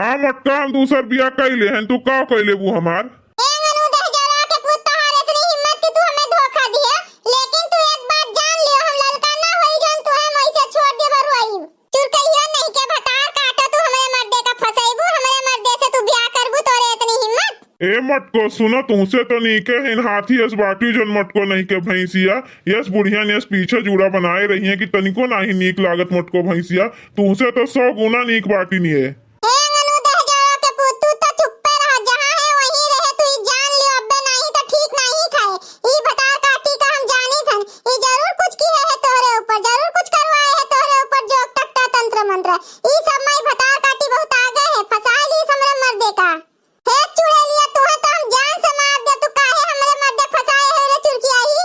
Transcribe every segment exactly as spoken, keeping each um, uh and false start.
हाँ मोटका, हम दूसर बियाह कइ लेहेन, तू का कइ लेबू हमार? ए अंगनू दहजरा के पूत, तोहार एतनी हिम्मत कि तू हमें धोखा दिहे, लेकिन तू एक बात जान लियो, हम ललका ना होई जौन तुहे हम ऐसे छोड़ देबे रोई। चुरकहियो नहीं के भतार काटो, तू हमरे मर्दे का फंसैबू, हमरे मर्दे से तू बियाह करबू, तोरे एतनी हिम्मत? ए मोटको, सुनो, तुहसे तो नीके हिन हाथी यस बाटी जौन मोटको नहीं के भैंसिया, यस बुढ़िया ने यस पीछे जूड़ा बनाए रही है कि तनिको नाही नीक लागत मोटको भैंसिया, तुहसे तो सौ गुना नीक बाटी निये। ए अंगनू दहजरा के पूत, तू तो चुप्पे रह, जहाँ है वहीं रहे, तू ई जान लियो, अब्बे नाही तो ठीक नाही खाए। ई भतार काटी का हम जानी थन, ई जरूर कुछ किहे है तोहरे ऊपर, जरूर कुछ करवाए है तोहरे ऊपर, जोग टट्टा तंत्र मंत्र, ई सब माई भतार काटी बहुत आगे है, फंसाए ली हमरे मर्दे का। हे चुड़ैलिया, तुहे तो हम जान से मार दे, तू काहे हमरे मर्दे फंसाए है रे चुरकियाही?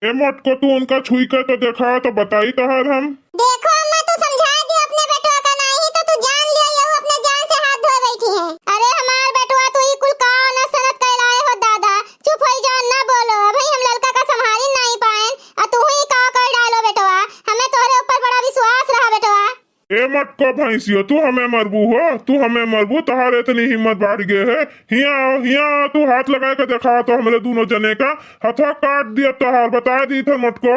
ए मोटको, तू उनका छुई के तो देखा, तो बताई तोहार हम। देखो अम्मा, तू समझाए दियो अपने बेटवा का, नाही तो तू जान लियो, यहू अपने जान से हाथ धोए बैठी है। अरे हमार बेटवा, तू ई कुल का अनस सनत कैलाए हो दादा, चुप होई जाओ, ना बोलो, अभी हम ललका का संभारी नाही पाएन, आ तू ही का कर डालो बेटवा, हमें तोहरे ऊपर बड़ा विश्वास रहा बेटवा। ए मोटको भैंसियो, तू हमें मरबू हो, तू हमें मरबू, तोहार इतनी हिम्मत बढ़ गए है। हियाँ आओ, हियाँ आओ, तू हाथ लगाए के देखा तो हमरे दोनों जने का हथवा काट दिया तोहार, बता दी थे मोटको।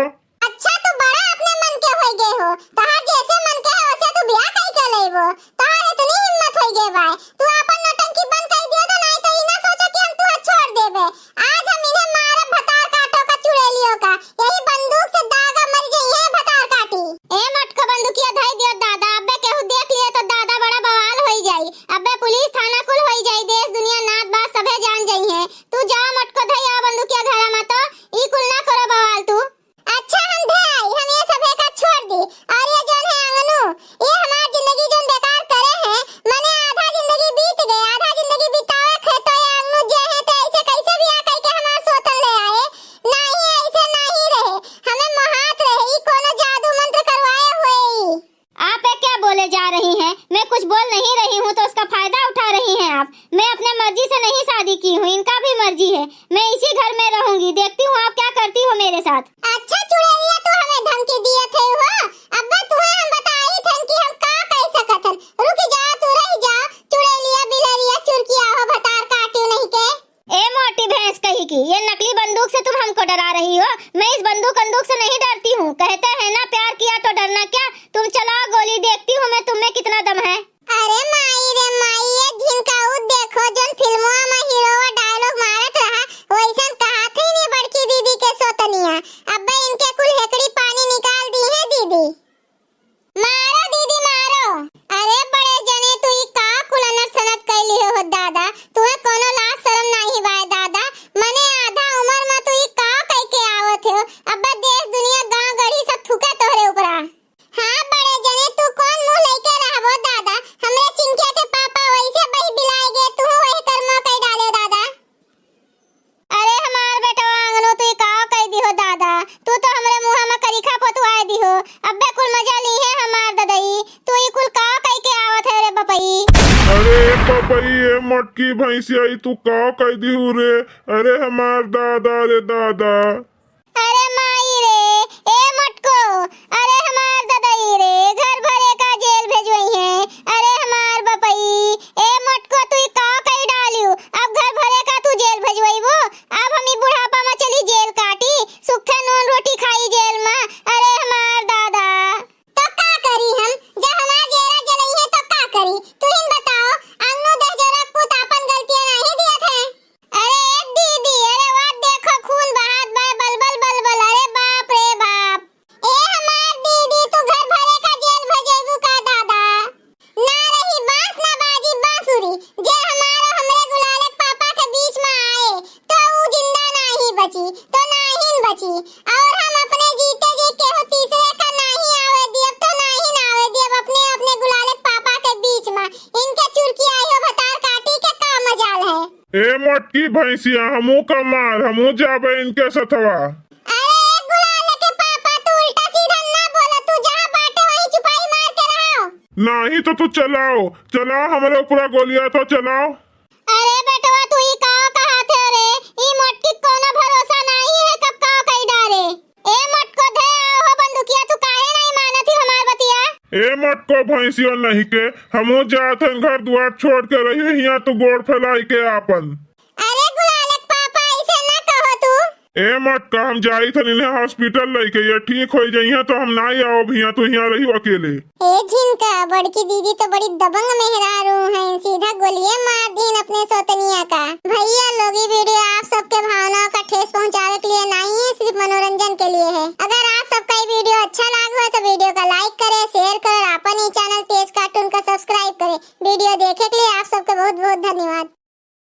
अच्छा, तू बड़ा अपने मन के होई गए हो, तोहार जैसे मन के है वैसे तू बियाह कई के लेबो, तोहार इतनी हिम्मत होई गए बाय, तू अपन नौटंकी बंद कर दियो तो नहीं तो ई ना सोचो कि हम तुहा छोड़ देबे। आज हम इन्हें मारब भतार काटो का चुड़ैलियों का, यही बंदूक से दागा मर जइहे भतार काटी। ए मोटको बंदूकिया धई दियो दादा, अबे केहू देख लिए तो दादा बड़ा बवाल होई जाई, अबे पुलिस थाना कुल होई जाई, देश दुनिया नात बात सभे जान जइहे। तू जा मोटको धई आ बंदूकिया घरा मा तो ई कुल ना करो बवाल तू। अच्छा हम धई आई, हम ये सभे का छोड़ दी, और ये जौन है अंगनू, ये हमार जिंदगी जौन बेकार करे हैं, मने आधा जिंदगी बीत गए, आधा जिंदगी बितावे खे तो ये अंगनू जे है तो ऐसे कैसे बियाह कई के हमार सोतन ले आए? नाही, ऐसे नाही रहे, हमें मोहात रहे, ई कोनो जादू मंत्र करवाए हुए ई। आप ये क्या बोले जा रही हैं? मैं कुछ बोल नहीं रही हूँ तो उसका फायदा उठा रही हैं आप। मैं अपने मर्जी से नहीं शादी की हूँ, इनका भी मर्जी है। मैं इसी घर में रहूंगी, देखती हूँ आप क्या करती हो मेरे साथ। अच्छा चुड़ैलिया, तू हमें धमकी दिए थे हो, अब तुम्हें हम बताई थे कि हम का कह सकत हन। रुक जा, तू रह जा, चुड़ैलिया, बिलरिया, चुरकिया हो, भतार काटियो नहीं के। ए मोटी भैंस कहीं की, ये नकली बंदूक से तुम हमको डरा रही हो? मैं इस बंदूक बंदूक से नहीं डरती हूँ, कहते हैं ना प्यार किया तो डरना क्या। तुम चलाओ गोली, देखती हूँ मैं तुम में कितना दम है। अरे माई रे माई, ये झिनकाऊ देखो, जौन फिल्मवा में हीरोवा डायलॉग मारत रहा, वैसन कहात ही नहीं बड़की दीदी के सोतनिया। अब्बे इनके कुल हेकड़ी पानी निकाल दी है दीदी। मारो दीदी मारो। अरे बड़े जने, तू ई का कुल अनर सनत कैली हो दादा, तुहे कोनो लाज शरम नाही बाय दादा। मने आधा उमर में तू ई का कह के आवत हो, अब्बे देश दुनिया गांव गढ़ी सब थूके तोहरे ऊपरा। हाँ बड़े जने, तू कौन मुंह लेके रहबो दादा? हमरे चिंकिया के पापा वैसे बही बिलाए गए, तू वही कर्मा कई डाले दादा। अरे हमार बेटवा अंगनू, तू ई का कई दिहो दादा? तू तो हमरे मुंह में करिखा पोतवाए दिहो। अब्बे कुल मजा ली है हमार ददई, तू ई कुल का कई के आवत है रे बपई? अरे बपई, ए मोटकी भैंसिया, ई तू का कई दिहू रे? अरे हमार दादा रे दादा। अरे माई रे, ए मोटको, अरे हमार ददई रे, घर भरे का जेल भेजवई है। अरे हमार बपई, ए मोटको, तू ई का कई डालियो? अब घर भरे का तू जेल भेजवईबो? अब हम ई बुढ़ापा में चली जेल काटी, सुखे नून रोटी खाई जेल में। अरे हमार दादा। तो का करी हम, जब हमार जेरा जलई है तो का करी? तू ही बताओ, अंगनू दहजरा पूत आपन गलतियां नाही दियत है। अरे ए दीदी, अरे वाह, देखो खून बहात बा, बलबल बलबल, अरे बाप रे बाप। ए हमार दीदी, तू घर भरे का जेल भेजेबू का दादा? ना रही बांस ना बाजी बांसुरी, जे हमार हमरे गुलाले पापा के बीच में आए, तो ऊ जिंदा नाही बची, तो नाहिन बची। और हम अपने जीते जी केहू तीसरे का नाही आवे दियब, तो नाहिन आवे दियब अपने, अपने गुलाले पापा के बीच में। इनके चुरकी आयो भतार काटी के का मजाल है। ए मोटकी भैंसिया, हमू का मार, हमू जाबे इनके सथवा। अरे ए गुलाल के पापा, तू उल्टा सीधा ना बोला, तू जहाँ बाटे वहीं चुपाई मार के रहो। नाही तो तू चलाओ, चलाओ हमरे ऊपरा गोलिया तो चलाओ। अरे बेटवा, तू ई का कहा थे रे? ई मोटकी कोनो भरोसा नाही है, कब का कई डारे। ए मोटको, धे आओ हो बंदुकिया, तू काहे नाही मानत ही हमार बतिया? ए मटको भैंसियो नहीं के, हमहू जात हन घर दुआर छोड़ के, रहियो हियाँ तू गोड़ फैलाई के आपन। अरे गुलालक पापा, ऐसे ना कहो तू। ए मटका, हम जाइत हन इन्हें hospital लइके, ये ठीक होइ जइहें तो हम नाई आओ हियाँ, तू हियाँ रहियो अकेले। ए झिनका, बड़की दीदी तो बड़ी दबंग मेहरारू हैं, सीधा गोलिये मार दीन अपने सोतनिया का। भैया लोग, ये video आप सबके भावनाओं का ठेस पहुँचावे के लिए नाई है, सिर्फ मनोरंजन के लिए है। अगर आप सबका ये video अच्छा लाग हो तो video का like करे, share करे और आपन ई channel तेज cartoon का subscribe करे। Video देखे के लिए आप सबके बहुत बहुत धन्यवाद।